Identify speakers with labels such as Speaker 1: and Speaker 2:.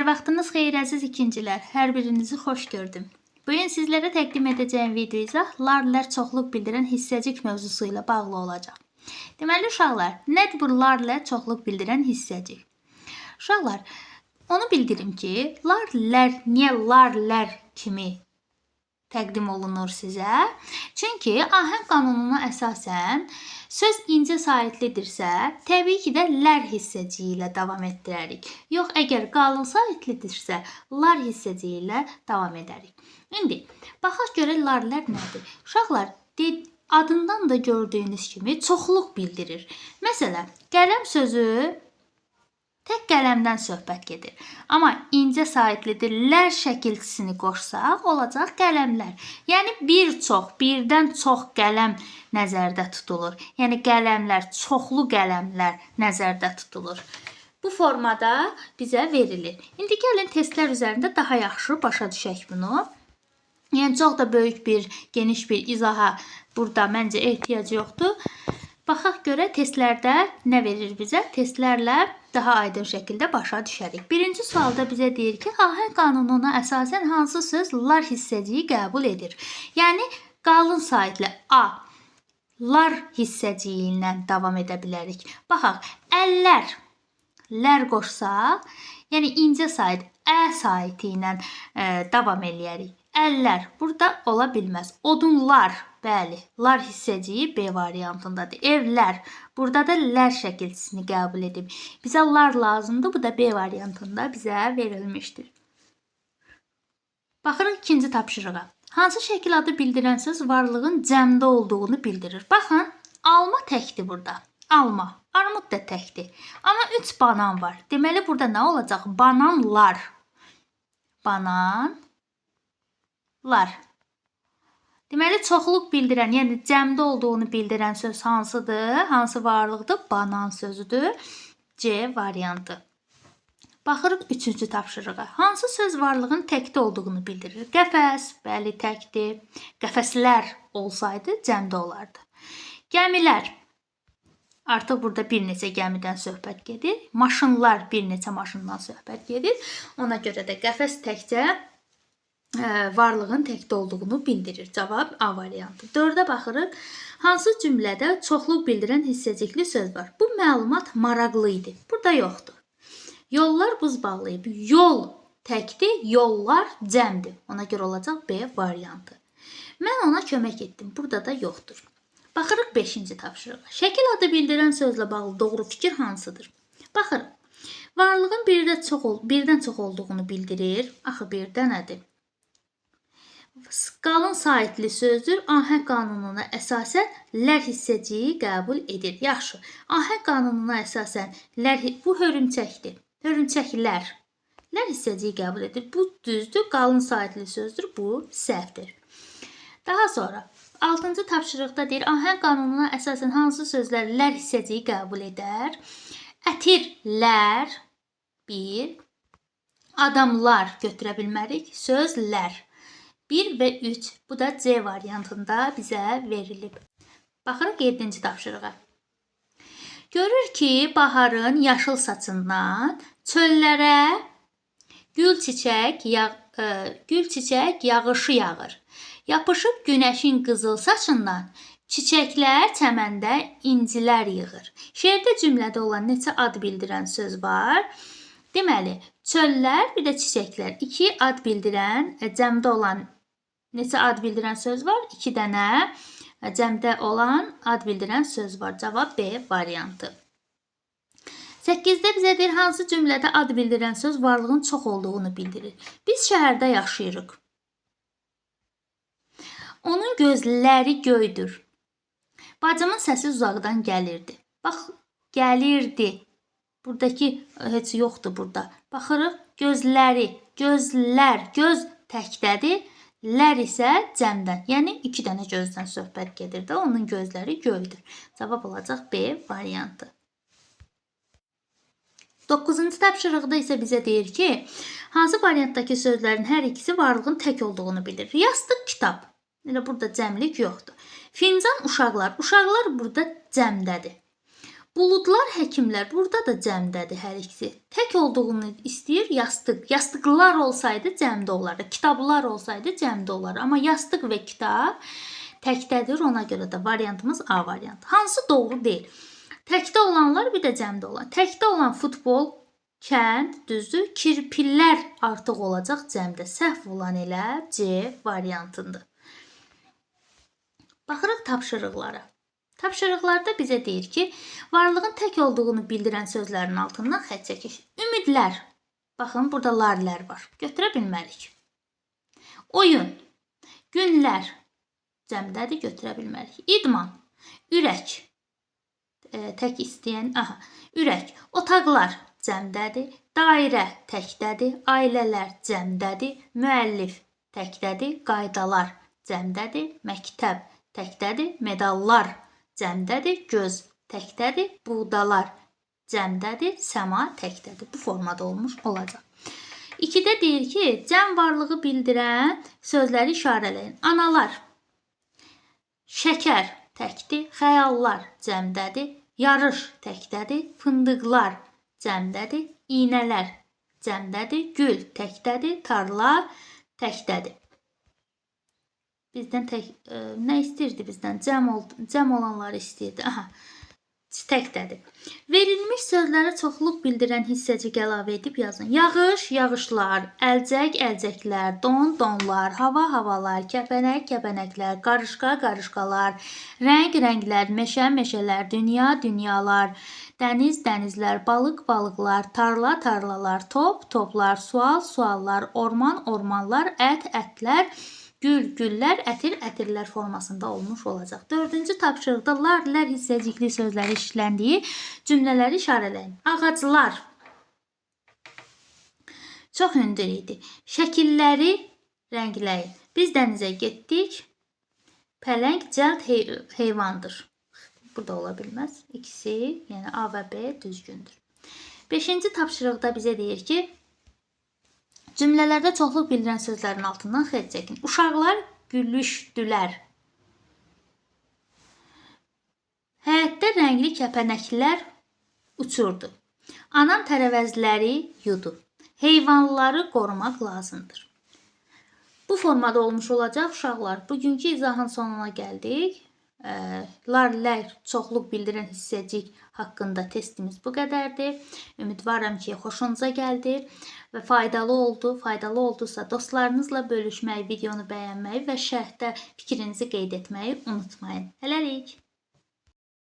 Speaker 1: Hər vaxtınız xeyir əziz ikincilər. Hər birinizi xoş gördüm. Bugün sizlərə təqdim edəcəyim video izah lar-lər çoxluq bildirən hissəcik mövzusu ilə bağlı olacaq. Deməli uşaqlar, nədir bu lar-lər çoxluq bildirən hissəcik? Uşaqlar, onu bildirim ki, lar-lər niyə lar-lər kimi təqdim olunur sizə? Çünki ahəng qanununa əsasən söz incə saitlidirsə, təbii ki də lər hissəciyi ilə davam etdirərik. Yox, əgər qalın saitlidirsə, lar hissəciyi ilə davam edərik. İndi baxaq görək lar-lər nədir? Uşaqlar, adından da gördüyünüz kimi çoxluq bildirir. Məsələn, qələm sözü tək qələmdən söhbət gedir. Amma incə saitlidir, lər şəkilçisini qoşsaq, olacaq qələmlər. Yəni bir çox, birdən çox qələm nəzərdə tutulur. Yəni qələmlər, çoxlu qələmlər nəzərdə tutulur. Bu formada bizə verilir. İndi gəlin testlər üzərində daha yaxşı başa düşək bunu. Yəni çox da böyük bir, geniş bir izaha burada məncə ehtiyac yoxdur. Baxaq görək testlərdə nə verir bizə? Testlərlə daha aydın şəkildə başa düşərik. Birinci sualda bizə deyir ki, ahəng qanununa əsasən hansı söz lar hissəciyi qəbul edir? Yəni qalın saitli A lar hissəciyi ilə davam edə bilərik. Baxaq, əllər, lər qoşsaq, yəni incə sait ə saiti ilə davam eləyərik. Əllər burada ola bilməz. Odunlar, bəli, lar hissəciyi B variantındadır. Evlər, burada da lər şəkilçisini qəbul edib. Bizə lar lazımdır, bu da B variantında bizə verilmişdir. Baxırıq ikinci tapşırığa. Hansı şəkil adı bildirən söz varlığın cəmdə olduğunu bildirir? Baxın, alma təkdir burada. Alma, armud da təkdir. Amma 3 banan var. Deməli, burada nə olacaq? Bananlar. Bananlar. Deməli, çoxluq bildirən, yəni cəmdə olduğunu bildirən söz hansıdır? Hansı varlıqdır? Banan sözüdür. C variantı. Baxırıq üçüncü tapşırığa. Hansı söz varlığın təkdə olduğunu bildirir? Qəfəs, bəli, təkdir. Qəfəslər olsaydı cəmdə olardı. Gəmilər. Artıq burada bir neçə gəmidən söhbət gedir. Maşınlar, bir neçə maşından söhbət gedir. Ona görə də qəfəs təkcə varlığın təkdə olduğunu bildirir. Cavab A variantı. 4-ə baxırıq. Hansı cümlədə çoxluq bildirən hissəcikli söz var? Bu məlumat maraqlı idi. Burada yoxdur. Yollar buz bağlayıb. Yol təkdir, yollar cəmdir. Ona görə olacaq B variantı. Mən ona kömək etdim. Burada da yoxdur. Baxırıq 5-ci tapşırığa. Şəkil adı bildirən sözlə bağlı doğru fikir hansıdır? Baxırıq. Varlığın birdən çox olduğunu bildirir. Axı bir dənədir. Qalın saitli sözdür. Ahəng qanununa əsasən lər hissəciyi qəbul edir. Yaxşı. Ahəng qanununa əsasən lər, bu hörümçəkdir. Hörümçəklər. Lər hissəciyi qəbul edir. Bu düzdür. Qalın saitli sözdür. Bu səhvdir. Daha sonra 6-cı tapşırıqda deyir, ahəng qanununa əsasən hansı sözlər lər hissəciyi qəbul edər? Ətirlər 1, adamlar götürə bilmərik. Sözlər 1 və 3. Bu da C variantında bizə verilib. Baxırıq 7-ci tapşırığa. Görür ki, baharın yaşıl saçından çöllərə gül çiçək yağışı yağır. Yapışıb günəşin qızıl saçından çiçəklər çəməndə incilər yığır. Şeirdə cümlədə olan neçə ad bildirən söz var? Deməli, çöllər, bir də çiçəklər. 2 ad bildirən, cəmdə olan neçə ad bildirən söz var? 2 dənə cəmdə olan ad bildirən söz var. Cavab B variantı. 8-də bizə deyir, hansı cümlədə ad bildirən söz varlığın çox olduğunu bildirir? Biz şəhərdə yaşayırıq. Onun gözləri göydür. Bacımın səsi uzaqdan gəlirdi. Bax, gəlirdi. Buradakı heç yoxdur burada. Baxırıq, gözləri, gözlər, göz təkdədir. Lər isə cəmdən, yəni 2 dənə gözdən söhbət gedir də, onun gözləri göydür. Cavab olacaq B variantı. 9-cu tapşırıqda isə bizə deyir ki, hansı variantdakı sözlərin hər ikisi varlığın tək olduğunu bildirir? Yastıq, kitab. Elə burada cəmlik yoxdur. Fincan, uşaqlar. Uşaqlar burada cəmdədir. Buludlar, həkimlər burada da cəmdədir hər ikisi. Tək olduğunu istəyir yastıq. Yastıqlar olsaydı cəmdə olardı. Kitablar olsaydı cəmdə olardı. Amma yastıq və kitab təkdədir. Ona görə də variantımız A variantı. Hansı doğru deyil? Təkdə olanlar bir də cəmdə olan. Təkdə olan futbol, kənd, düzdür. Kirpilər artıq olacaq cəmdə. Səhv olan elə C variantındır. Baxırıq tapşırıqlara. Tapşırıqlarda bizə deyir ki, varlığın tək olduğunu bildirən sözlərin altından xətt çəkək. Ümidlər. Baxın, burada larlər var. Götürə bilmərik. Oyun. Günlər. Cəmdədir, götürə bilmərik. İdman. Ürək. Tək istəyən, aha, ürək. Otaqlar cəmdədir. Dairə təkdədir. Ailələr cəmdədir. Müəllif təkdədir. Qaydalar cəmdədir. Məktəb təkdədir. Medallar cəmdədir. Göz təkdədir. Buğdalar cəmdədir. Səma təkdədir. Bu formada olmuş olacaq. 2-də deyir ki, cəm varlığı bildirən sözləri işarələyin. Analar, şəkər təkdir, xəyallar cəmdədir, yarış təkdədir, fındıqlar cəmdədir, iynələr cəmdədir, gül təkdədir, tarla təkdədir. Bizdən tək nə istirdi bizdən? Cəm olanları istəyirdi. Aha. Təkdədir. Verilmiş sözlərə çoxluq bildirən hissəcik əlavə edib yazın. Yağış, yağışlar, əlcək, əlcəklər, don, donlar, hava, havalar, kəpənək, kəpənəklər, qarışqa, qarışqalar, rəng, rənglər, meşə, meşələr, dünya, dünyalar, dəniz, dənizlər, balıq, balıqlar, tarla, tarlalar, top, toplar, sual, suallar, orman, ormanlar, ət, ətlər, gül, güllər, ətir, ətirlər formasında olmuş olacaq. Dördüncü tapşırıqda lar, lər hissəcikli sözləri işləndiyi cümlələri işarələyin. Ağaclar çox hündür idi. Şəkilləri rəngləyin. Biz dənizə getdik. Pələng cəld heyvandır. Bu da ola bilməz. İkisi, yəni A və B düzgündür. Beşinci tapşırıqda bizə deyir ki, cümlələrdə çoxluq bildirən sözlərin altından xətt çəkin. Uşaqlar gülüşdülər. Həyətdə rəngli kəpənəklər uçurdu. Anam tərəvəzləri yudu. Heyvanları qorumaq lazımdır. Bu formada olmuş olacaq uşaqlar. Bugünkü izahın sonuna gəldik. Lar, lər çoxluq bildirən hissəcik haqqında testimiz bu qədərdir. Ümidvaram ki, xoşunuza gəldi və faydalı oldu. Faydalı oldusa dostlarınızla bölüşməyi, videonu bəyənməyi və şərhdə fikrinizi qeyd etməyi unutmayın. Hələlik.